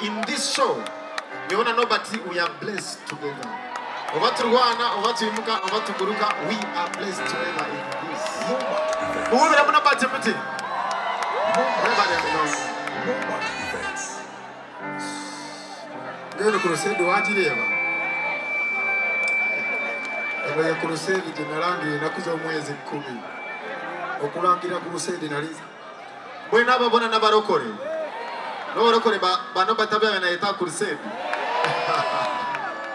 In this show, you wanna know, but we are blessed together. Oba turwana, oba tuimuka, oba tuguruka, we are blessed together in this. Ngeno crusade wajireba. Eno ya crusade jenalangi nakuza omwezi 10. Okulangira crusade naliza. Bwena babona nabarokore. N'abarokore bano batabya banayita crusade.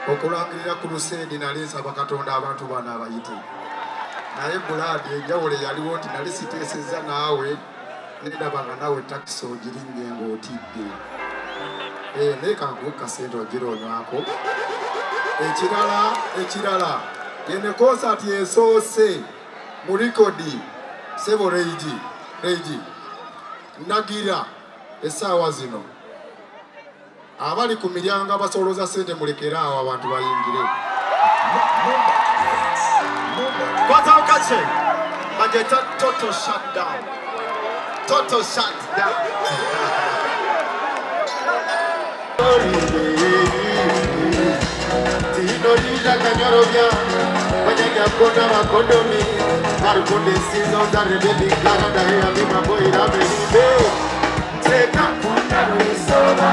Okulangirira crusade naliza bakatonda abantu bana abayite. Naye Buladi enjawulo yaliwo nti nali siteesezza naawe nendabanga naawe takisi ogirinye ng'otidde. Naye kankuwe kasente ogira onywako. Ekirala eno concert esoose mu rekodi sebo Reigi nagira essaawa zino abali ku miryango abasolooza ssente mulekere awo abantu bayingire. Kwata ukache bajeta total shutdown. Total shutdown. Tino kanyorobya banyanya kona makondomi barukunde season za rebeli Canada here mi maboy rabe teka kunda ruisoba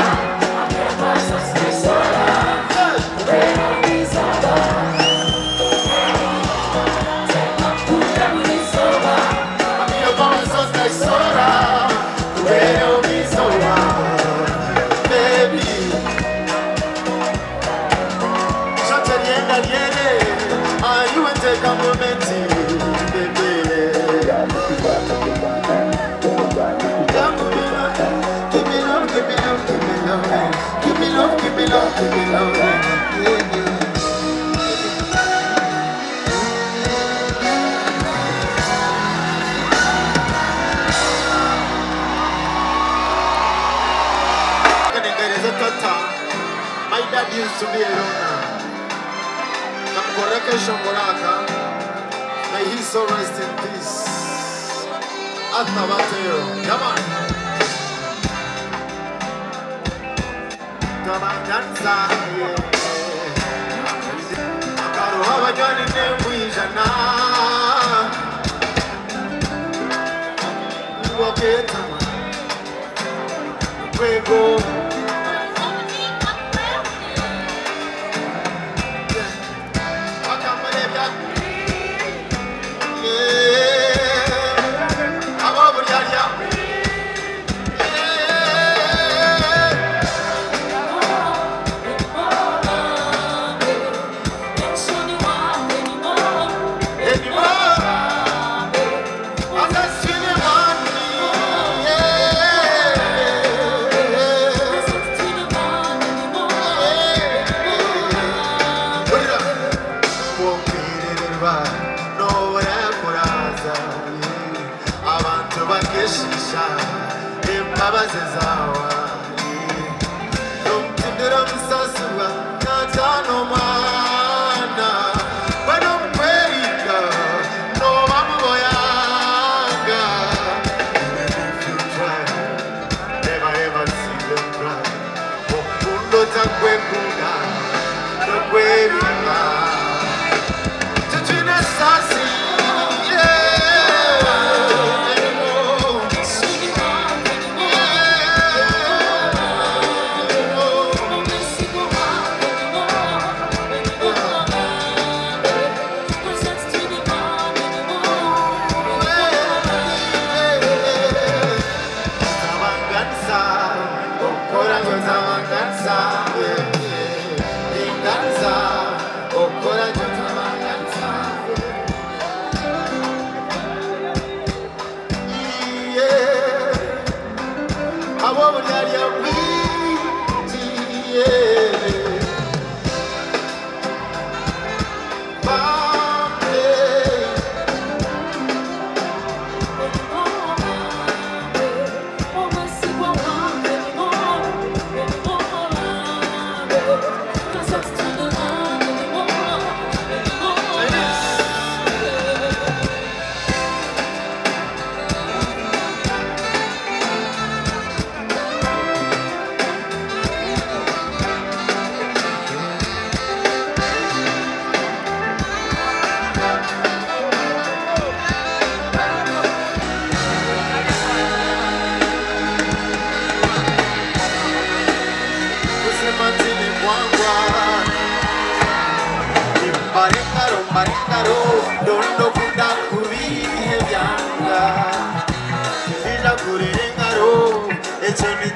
My dad used to be a runner. May he so rest in peace. Atabateo, come on. Tabanganza, yeah. Akaruha bajani nemwijana. Waketama. Kwego.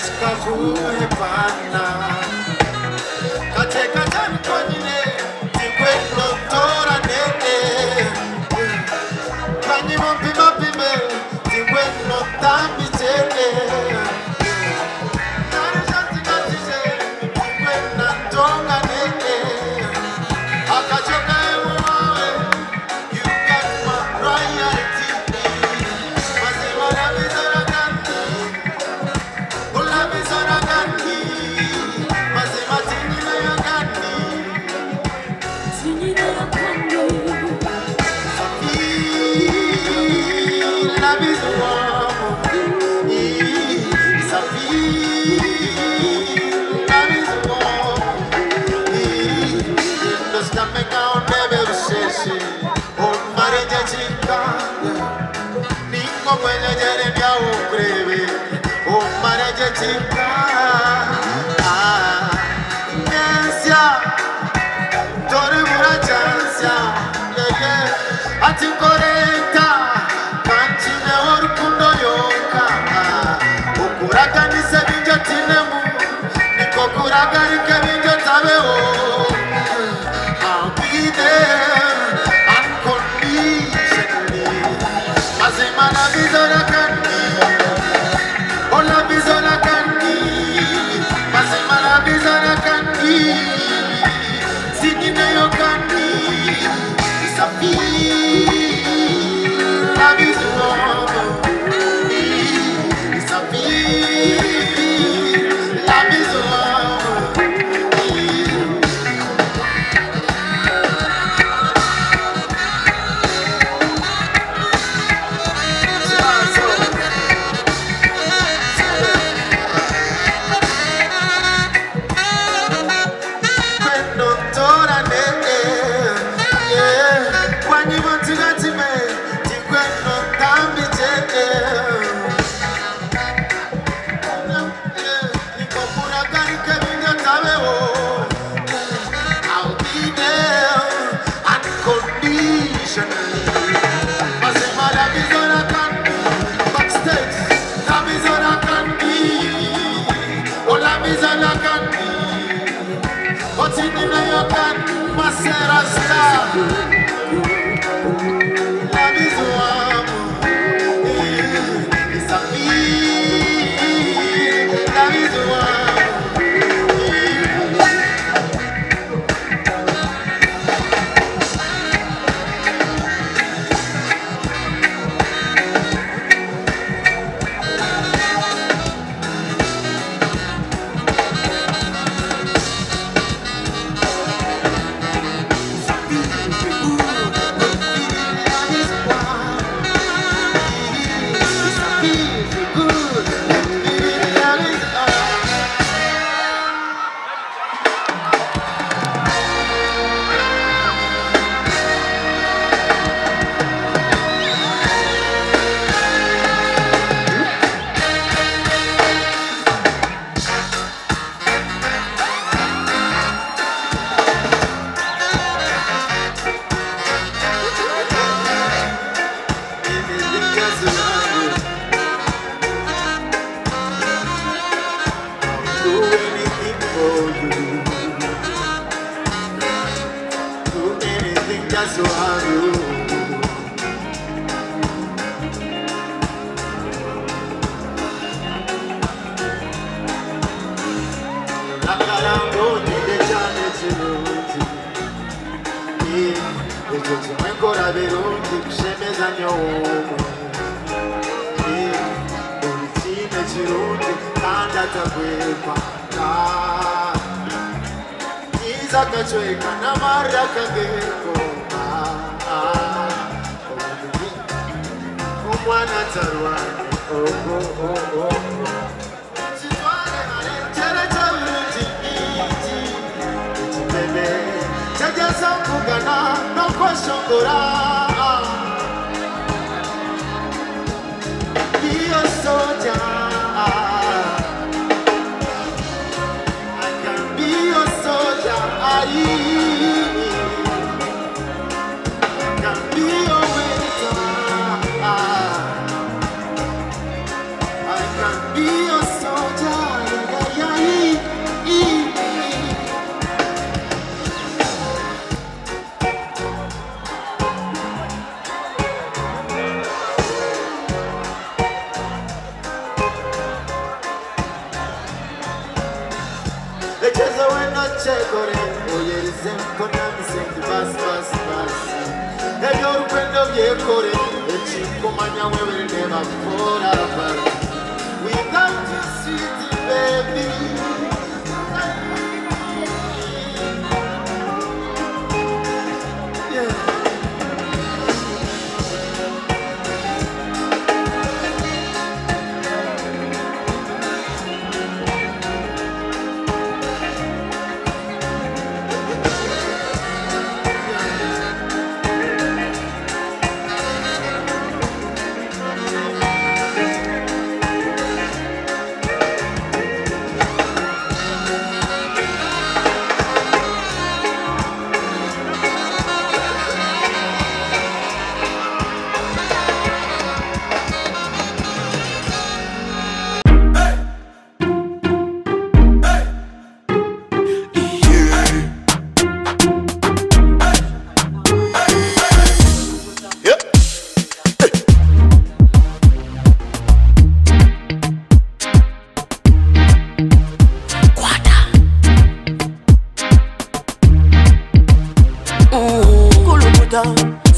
Sikakuhepana Kateka jankonyine Tikwe nontora nene Kanyimo pima pime Tikwe notambi chene Nare janti gatije Tikwe nantonga nene Akachoka ewawe You got my priority Mazima na bizora kandi Ola bizora kandi Mazima tinina ya kandi Tinina ya kandi La bizuamo Safi la bizuamo Indostameka onebe usese Omareja chikanga Ningo mwele jeremia ukrebe Omareja chikanga Ngesia Tori mura chansia Yeah yeah Ati koreta Kanchine orukundo yoka Ukuraganise binjo tinemu Niko kuragarike binjo tabeo I'll be there unconditionally Mazima na bizora kandi Ola bizora kandi Mazima na bizora kandi Sinine yo kandi Isafi la bizuamo Isafi la bizuamo Kwenontora nene yeah Kwanyimontigatime Tikwenontambichene Nikokuragarike binyotabeho I'll be there unconditionally Mazima la bizora kandi Backstage la bizora kandi Ola bizora kandi Otinina yokan Masera star La bizuamo Isafi la bizuamo Do anything for you. Do anything just to have you. Nakarango ninde cyane kirungi. Ekyo kimwe nkora birungi kushemeza nyowe. Buri kimwe kirungi kandi atakwepaka. Nyiza akacweka n'amarira akagekoma. Omwana atarwane ogo ogo. Kitwale aretere kyabirungi bingi. Ekipebe kyageza kugana n'okweshongora. Be a soldier. I can be a soldier. I can be a waiter. I can be a soldier. Echezo wena chekore oyerize mpona misengi basi basi basi ebyo orupendo byekore echikumanya wewe never fall apart without you sweet baby. Yeah.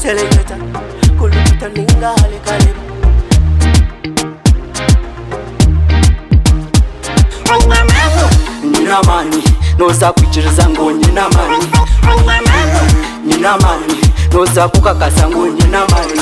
Selecta, kuluta ninga hale. Nina mani, noza kuchiriza ngo nina mani. Nina mani, noza kukakasa ngo nina mani.